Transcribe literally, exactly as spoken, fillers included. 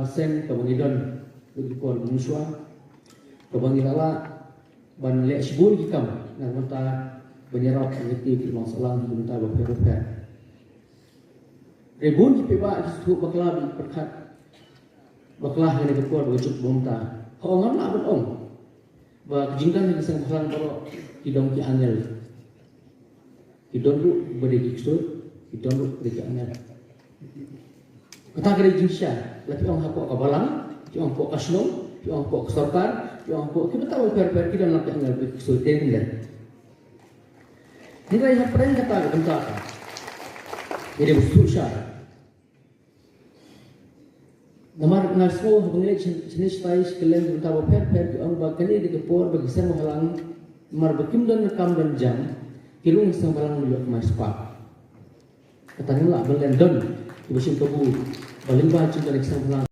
seng kaba ngi don, lut ki por mynshuwa kaba ngi la lah ban leh shibun ki kam na ka bynta ban ïarap ïa ki ki long sahlang ki bynta bapher bapher. Re bun ki paidbah ki sngewthuh bakla ba pyrkhat bakla ha kane ka por ba ka juk ba mynta. Hooid, ngam lah ban ong ba ka jingdon ha ki seng bhalang baroh ki don ki angel. Ki don ruh ba dei ki ksuid, ki don ruh ba dei ki angel. Kata ka dei jingshisha, la phi ong hapoh ka balang, phi ong hapoh ka shnong, phi ong hapoh ka sorkar, phi ong hapoh ki bynta bapher bapher, ki don la ki angel, ki ksuid, dei hynrei. Hynrei hapdeng kata ka bynta ka, ngi dei ban sngewsih. Namar nga sngew haba ngi leit shane shatai sha kylleng ki bynta bapher bapher, ki ong ba kane dei ka por ba ki seng bhalang, namar ba kim don kam don jam, ki rung seng bhalang ïoh mai spah. Kata ngim lah ban len don kiba shim kabu ba lyngba jingdon ki seng bhalang.